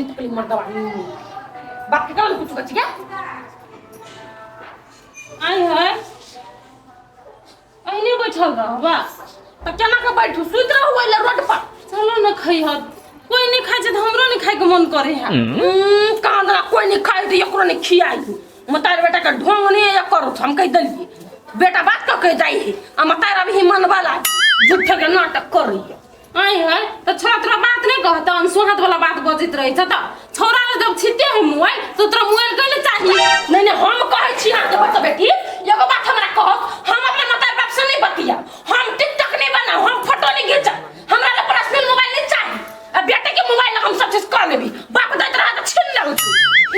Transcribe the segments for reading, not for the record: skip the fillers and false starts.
नहीं तकली मर्दवा बाप के कल कुछ बच गया आई है अहिने बैठल रहबा। तऽ केना के बैठू, सुति रहू ओहि रोड पर। चलो न खैह, कोई नहीं खाइ छै तऽ हमरो नहीं खाइके मन करे है। कहाँ दना कोई नहीं खाइ तऽ एकरो नहीं खियाइ। मतार बेटा के ढोंग नहीं है करू, हम कहि देलियै बेटा बात कऽ के जाइ है आ मतार अभी मनवा झूठे के नाटक करैया। आई है तऽ छोरा तोरा बात नहीं कहता, अनसुहात वाला बात बजैत रहै छै। तऽ छोरा ले जब छिते है मोबाइल तो तोरा मोबाइल कैले चाही? नहीं नहीं, हम कहै छी अहाँके बच्चा बेटी, एगो बात हमरा कहत, हम अपना मतार बाप से नहीं बतिया, हम टिकटॉक नहीं बनाऊ, हम फोटो नहीं घिंचब, हमरा ले पर्सनल मोबाइल नहीं चाही। आ बेटे के मोबाइल हम सब चीज कर लेबी, बाप दैत रहा तऽ छीन लेबै तू।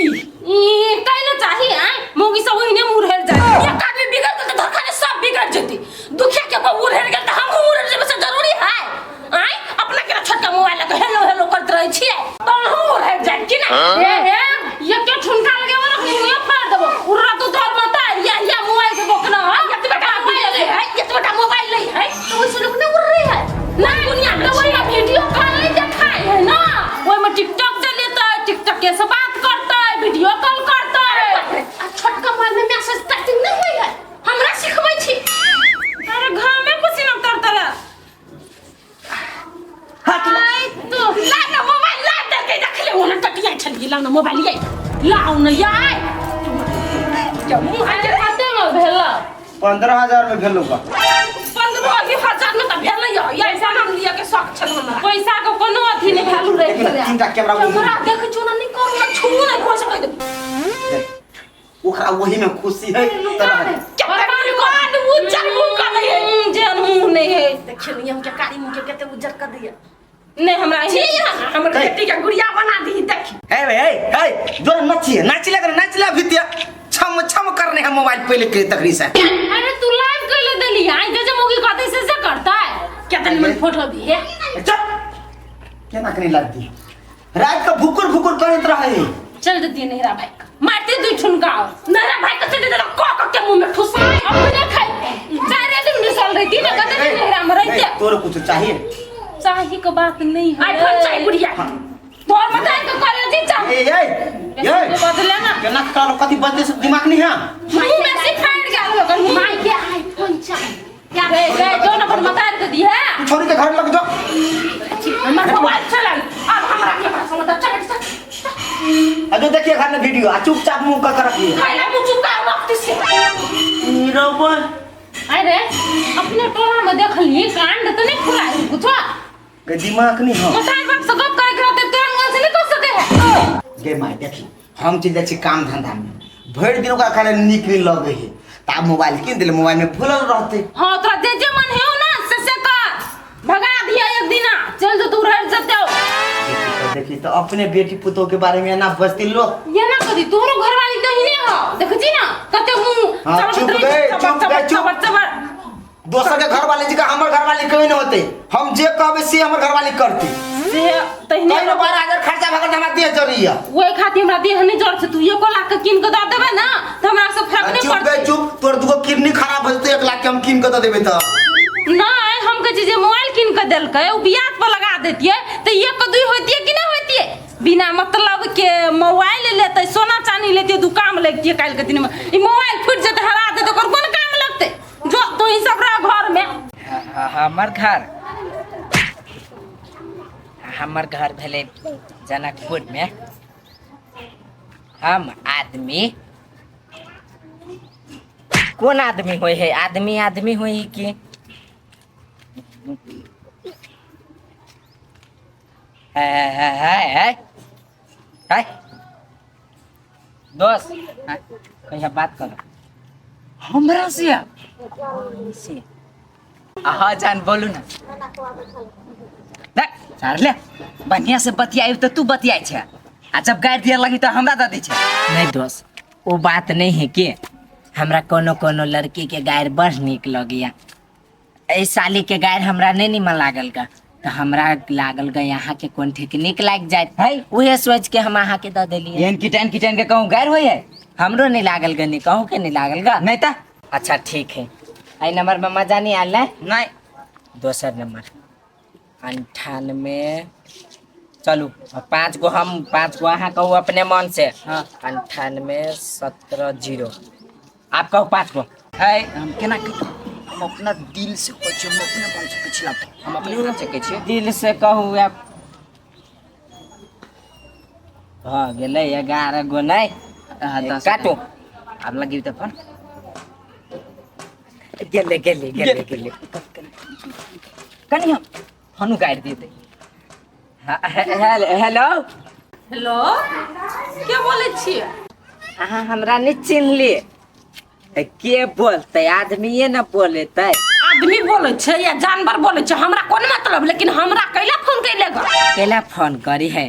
ई कैले चाही? आय मौगी सब ओहिने मुँह हेर जाय। एक आदमी बिगड़ गेल तऽ धरखाने सब बिगड़ जेतै। दुखिया के बहू उड़ेर गेल तऽ हमहूँ उड़ेर जेबै, से जरूरी है? आय अपना के छोटका मोबाइल लऽ के हेलो हेलो करैत रहै छियै तऽ अहूँ उड़ेर जायब कि नहि? हे हे, ये के ठुनका लगेबो ना, मुँहे फाड़ देबो। उर्रा तू तोर मत या या मोबाइल के बोकना है। एतबेटा मोबाइल नहीं है, एतबेटा मोबाइल नहीं है तो ओइसे लोग नहीं उड़ रही है नहीं दुनिया में। तो वही वीडियो कॉल नहीं देखाई है ना, ओहि में टिकटॉक चलेतै, टिकटॉक के से बात करतै, वीडियो कॉल करतै। आ छोटका मोबाइल में मैसेज टाइपिंग नहीं होई है, हमरा सिखबै छी। अरे घामे पसीना तर तर आइ तो ला ना मोबाइल ला दे के रख ले, ओना टटिया छलिए, ला ना मोबाइल ये लाओ ना यार के मुंह अरे कते में भेल? 15,000 में भेल होगा। 15,000 में त भेल या ऐसा नाम लिया के शौक छल हमरा। पैसा के कोनो अथी नहीं वैल्यू रहि देखी ना, गेलै। तीन टा कैमरा वो- कैमरा देख छू ना, नहीं करू ना, छू ना, कोई से कह दे। देख, ओकरा वही में खुशी है तरह है। कान उज्जर मुंह कर दे है। जेहन मुंह नहीं है। देखियो नहीं हम के कारी मुंह के कते उज्जर कर दिया। नहीं हमरा छी हमर बेटी के गुड़िया बना दी देखी। हे भाई, हे हे जोर नची है, नाच लग नाच ला भितिया छम छम करने है मोबाइल पहले के तकरी से। अरे तू लाइव कैले देली? आई जे जे मुगी कहते से करता है। केतन मन फोटो भी है। चुप केना कनी लगती रात का भुकुर भुकुर करत रहे। चल देती नहरा भाई का मारते दुई ठुनका और नहरा भाई का चल देता को को के मुंह में ठुसा अपने खाई चारे दिन मिसल रही थी ना, कते दिन नहरा में रहते। तोरे कुछ चाहिए? चाही के बात नहीं है। आईफोन चाहिए बुढ़िया। हाँ। तोर मत आइ के कॉलेज जा। ए ए ए बदले ना केना कालो कथी बदले से दिमाग नहीं है। मुंह में से फाड़ गेल होकर माई के आईफोन चाहिए। क्या रे रे जो ना पर मतार के दी है। तू छोड़ी के घर लग जा। हमर मोबाइल चला अब हमरा के पास मत चल चल। अजो देखिए घर में वीडियो आ चुपचाप मुंह का कर रखिए। खाइला मुंह चुप कर वक्त से। नीरव अरे अपने टोला में देखली कांड तो नहीं खुला है कुछ के दिमाग नहीं है। मतार बाप से गप करे के रहते तुरंत मोबाइल से नहीं कर सके है। गे my देखी हम चल जाइ छी काम धंधा में, भरि दिन ओकरा खाली नीक नहीं लगे है ता मोबाइल कीन देले, मोबाइल में फूलल रहते। हां तोरा जे जे मन है ना से कर भगा दिया एक दिना चल जो तू रह जते हो। देखी तो अपने बेटी पुतोह के बारे में ना बस्ती लोग ये ना कदी तोरो घर वाली तो ही नहीं हो देखी छी ना कते मुंह हाँ, चुप गए, चुप गए, चुप। चबर दोसर के घर वाले जी का हमर घर वाली कभी नहीं होते, हम जे कहबे से हमर घर वाली करती। से तहिने कहीं 12,000 खर्चा भगत हमरा देह जरिया ओहि खातिर हमरा देह नहीं जर छै, तू 1 लाख के कीन के दऽ देबे ना त हमरा से फर्क नहीं चुप गए पड़तै। चुप, तोर दुगो किडनी खराब हो जतै 1 लाख के हम कीन के दऽ देबे त। नहीं हम कहै छी जे मोबाइल कीन के देलकै ओ ब्याज पर लगा देतियै त 1 के 2 होतियै कि नहीं होतियै? बिना मतलब के मोबाइल लेतै, सोना चांदी लेतियै, दू काम लगतियै काल्हि के दिन में। ई मोबाइल फुटि जेतै हरा देतै ओकर कोन काम लगतै? जो तू ही सब रह घर में। हमर घर, हमर घर भेलै जनकपुर में। हम आदमी कोन आदमी होइ है? आदमी आदमी होइ है कि है है है है है दोस्त, हाँ, कहिया बात करो हमरा से से। हाँ जान बोलू ना ले बढ़िया से बतियाई तो तू बतियाई छे, आ जब गारि दिया लगी तो हमरा दे दै छे। नहीं दोस्त वो बात नहीं है कि हमरा कोनो कोनो लड़की के गारि बड़ नीक लगैया, एहि साली के गारि हमरा नहीं नीमन लागल गा, तो हमरा लागल गा यहाँ के कोन ठीक नीक लागि जायत है, उहे सोच के हम अहाँ के दऽ देलियै। एहन किटान किटान के कहूँ गारि होइए? हमरो नहीं लागल गा, नहीं कहूँ के नहीं लागल गा। नहीं तऽ अच्छा ठीक है, एहि नंबर में मजा नहीं आयल है? नहीं। दोसर नंबर 98 चलू 5 गो हम 5 गो अहाँ कहू अपने मन से। हाँ। 98 17 0। आप कहू 5 गो। है हम केना कहितहुँ, हम अपना दिल से कहै छी, हम अपने मन से कहै छी, हम अपने मन से कहै छी, दिल से कहू। आप भऽ गेलै 11 गो। नहि काटू, आब लगियो तऽ फोन। गेलै गेलै गेलै गेलै। कनि हम फोनो गाड़ि देतै। हेलो हेलो, के बोलै छियै? अहाँ हमरा नहि चिन्हलियै? के बोलतै, आदमीये ने बोलेतै। आदमी बोलै छै या जानवर बोलै छै हमरा कोन मतलब, लेकिन हमरा कैला फोन कैले ग? कैला फोन करी है?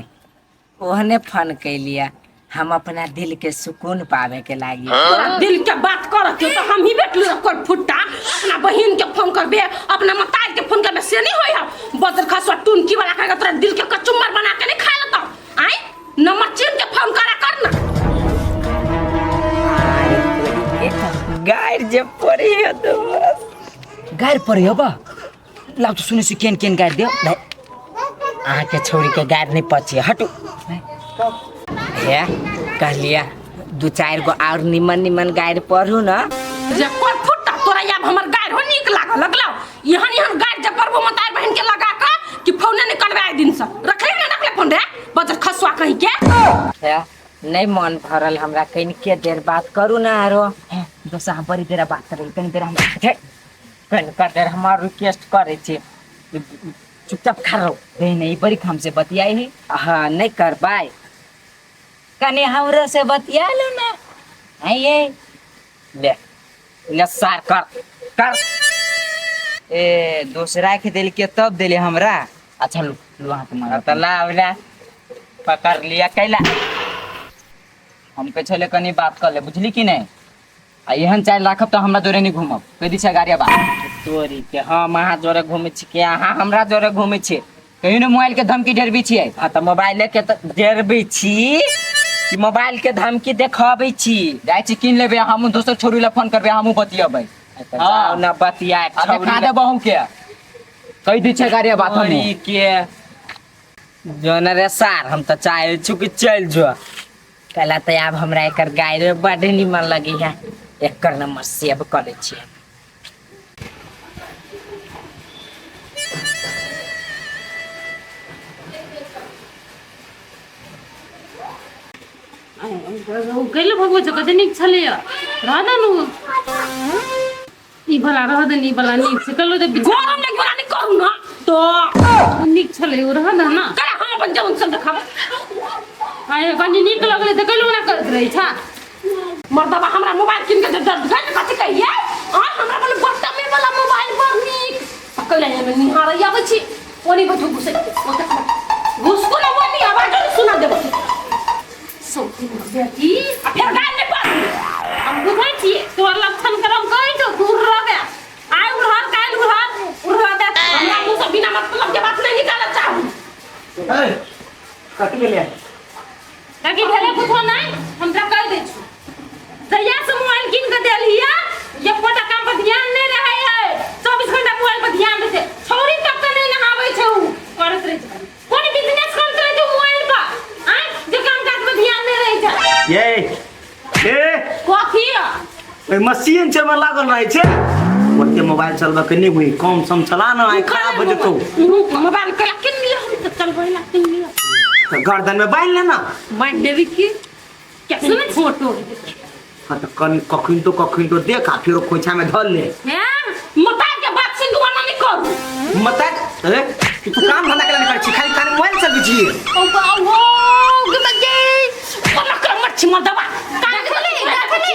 ओहने फोन कैलिया हम अपना दिल के सुकून पावे के लागी। तोरा दिल के बात करत तो हम ही बैठलू कोई फुट्टा। अपना बहिन के फोन करबे, अपना मतार के फोन करबे, से नहीं होय है। बदर खसवा टुनकी वाला कहेगा तोरा दिल के कचुम्बर बना के नहीं खा लेता। आय नंबर चिन्ह के फोन करा कर ना। गाइर जे पड़ी है तो बस गाइर पड़ी है बा। लाउ तो सुनै छी केन केन गाइर दियो। अहाँ के छोड़ी के गाइर नहीं पची, हटू। हे कहलिया 2-4 गो और निमन निमन गाइर पढ़ू ना। जे कोई फुट्टा तोरा आब हमर गाइर हो नीक लागल लगलौ। एहन एहन गाइर जे पढ़बो मतार बहिन के लगा के कि फोने नहीं करबे आइ दिन से। रखले ना रखले फोन रे बजर खसुआ कहीं के। हे नहीं मन भरल हमरा, कहीं के देर बात करू ना आरो। दोस्त अहाँ बड़ी देर बात करै, कनी देर हम कनी कर देर हमार रिक्वेस्ट करै छी, चुपचाप खा रहो। नहीं नहीं बड़ी हमसे बतियाई है। हाँ नहीं करबाई, कनी हमरो से बतिया लो ना। आइए ले ले सार कर कर। ए दोसरा के दिल के तब देले हमरा। अच्छा लो लो हाथ मारा त लाव ला पकड़ लिया कैला। हम के छले कनी बात कर ले, बुझली कि नहीं? आ एहन चाल राखब त हमरा जोरे नहीं घूमब, कह दी छै गाड़िया बात तोरी के। हम अहाँ जोरे घूमै छी कि अहाँ हमरा जोरे घूमै छी? कहियो ने मोबाइल के धमकी ढेरबी छियै। हाँ त मोबाइल के त ढेरबी छी कि मोबाइल के धमकी देखाबै छी? जाइ छी किन लेबै, हमहूँ दोसर छोरी ला फोन करबै, हमहूँ बतियेबै। जाउ ना बतियाए, आ देखा देबो हम के कहि दी छै गाड़िया बात। हम छोरी के जोन रे सार, हम त चाहे छु कि चलि जो। कहला त आब हमरा एकर गाइर बड निमन लगी है, एकर नंबर सेव कर लै छियै। कैले भगवै छै, कते नीक छलैया। रह दे नु ई भला, रह दे ई भला नीक छै। कहलो जे गरम लागि बला नहीं करू ना तो नीक छलै ओ, रह दे ना। करा हम अपन जवन सब देखाब। आय कनी नीक लगलै तऽ कैलो ना करैत रहै छा। मर्दबा हमरा मोबाइल किन के दे दे कथि कहिए? आ हमरा बोले बटमे वाला मोबाइल बड़ नीक। कैला एमे निहारै आबै छी, ओनी बैठू घुसै घुसको ना ओनी आवाज नहीं सुना देबो। सौती बेटी आ फेर गाल नहीं पाड़। हम बुझै छियै तोहर लक्षण करम, कहै छौ दूर रहबे। आइ उड़हल काल्हि उड़हल उड़हबे। हमरा मुंह से बिना मतलब के बात नहीं निकालऽ चाहू। कथी भेलै? ताकि भेलै कुछो नहीं, हम तोरा कहि दै छी। जहिया से मोबाइल कीन के देलहिया एकोटा काम पर ध्यान नहीं रहै है। 24 घंटा मोबाइल पर ध्यान दै छै। छौरी तक के नहीं नहाबै छै, उ करैत रहै छै। कोन बिजनेस करैत रहै छै मोबाइल पर? आँय जे काम काज पर ध्यान नहीं रहै छै। ये ए कथी? ओइ मशीन छै में लागल रहै छै, ओते मोबाइल चलबऽ के नहि होई, कम सम चला ना, आइ खराब हो जेतौ। मोबाइल कैला किन लिअ? हम तऽ चलबै ला किन लिअ। तऽ गर्दन में बान्हि ले ना। बान्हि देबी की क्या सुनै फोटो? हाँ तऽ कनि कखन तो कखन तो देख आ फेरो खोइछा में धर ले। हैं मता के बात सुन के वना नहीं करू। मता ए तू काम धंधा केला नहीं करै छी, खाली खाली मोबाइल चलबै छी। ओ ओ गे बजे कोना कर मच्छी मर्दबा कान देखली देखली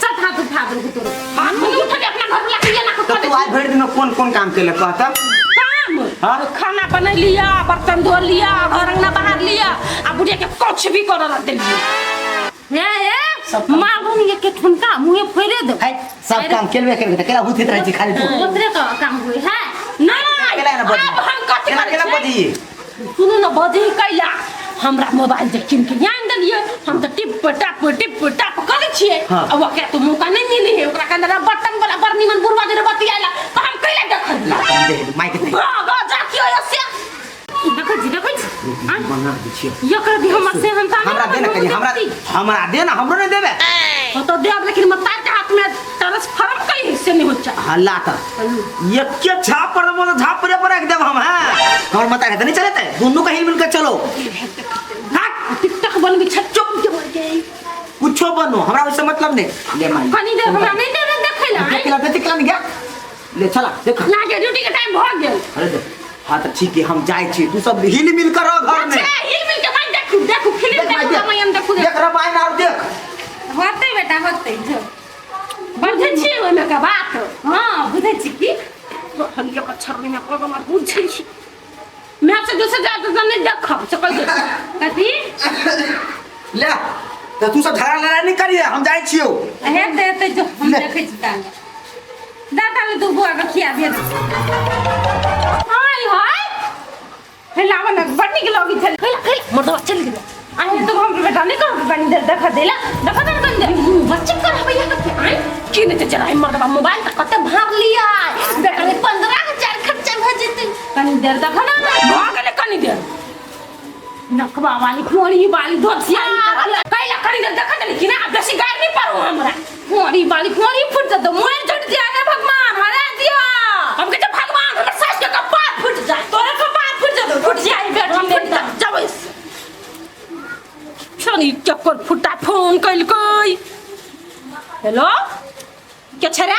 चल हाथ उठा देलको तोरो। हाथ में उठा अपना घर वाला के ना तऽ तू आइ भरि दिन में कोन कोन काम केले कहता? काम हाँ? खाना बना लिया, बर्तन धो लिया, घर अंगना बाहर लिया, आ बुढ़िया के कुछ भी कर रख देलिए। हे हे मारू नी के ठुनका मुहे फोड़े दे। है सब काम केलबे करबे तऽ केला हुथित रहै छी खाली तू। ओतरे का काम होय है नहीं केला ना बजी अब हम कथी केला करै केला छियै? बजी। सुनू ना बजी कैला हमरा मोबाइल जे कीन के आनि देलियै, हम तऽ टिप टाप टिप टाप करै छियै। हाँ। आ ओकरा तऽ मौका नहीं मिलै है, ओकरा कहने बटन वाला बड़ निमन बुढ़वा जे बतियाला तऽ हम कैला देखै? दे माइक दे। भाग जा की होय से। देखै छी देखै छी बना दै छियै। एकरा भी हमर से हम हमरा दे ना कनी, हमरा हमरा दे ना, हमरो नहीं देबे। तो देब, लेकिन मतार के हाथ में ट्रांसफार्म कहीं से नहीं होचा। हल्ला त एके छाप पर देबो तो झाप पर रख देब हम। हां, हमर मतार के नहीं चलेते, दुनू का हिल मिल के चलो। हट, टिकटॉक बन गई चुप के मर गई। कुछो बनो, हमरा ओइसे मतलब नहीं। ले माई कनी देर हमरा नहीं देर देखै ला। देख ला, देख ला, गया ले चला देख लागे ड्यूटी के टाइम भ गेल। अरे देख, हाँ तो ठीक है, हम जाए छी, तू सब हिल मिल कर रह घर में। अच्छा, हिल मिल के भाई देखू देखू फिल्म। देख भाई, देखू रामायण देखू। देख रामायण और देख। होतै बेटा होतै, जो बुझै छी ओहिमे के बात? हाँ बुझै छी की। हलिया के छरनी में कोगो मार बुझै छी। मैं से दूसरे जात तो नहीं देखब से कह दे। कथी? ले तो तू सब झगड़ा लड़ाई नहीं करिए, हम जाए छियो। हेतै हेतै, जो हम ले। देखै छी ताले दा ताले तू बुआ के खिया दे। हाय हाय हे लावा न, बड़ नीक लगै छलै। खैला खैला मर्दवा चल गेल। आहे तो हम बेटा नहीं कहब, कनी देर देखा देला, देखा दे कनी देर। बच्चे कर भैया के आइ की नहीं चला मर्दवा मोबाइल त कते भार लिया बेटा ने 15,000 खर्चा भ जेतै। कनी देर देखा ना। भ गेलै कनी देर। नकबा वाली फोड़ी वाली धोतिया कैला कनी देर देखा देली कि ना, बेसी गार नहीं पारो हमरा। फोड़ी वाली फोड़ी फुट जतो, मोर झट दिया रे भगवान हरा दिया। हम कहते भगवान हमर सास के कपार फुट जाए। तोरा कपार फुट जतो, फुट जाई बेटा। हम फुट जाबै शनि चक्कर फुटा फोन कैलकै। हेलो के छरा?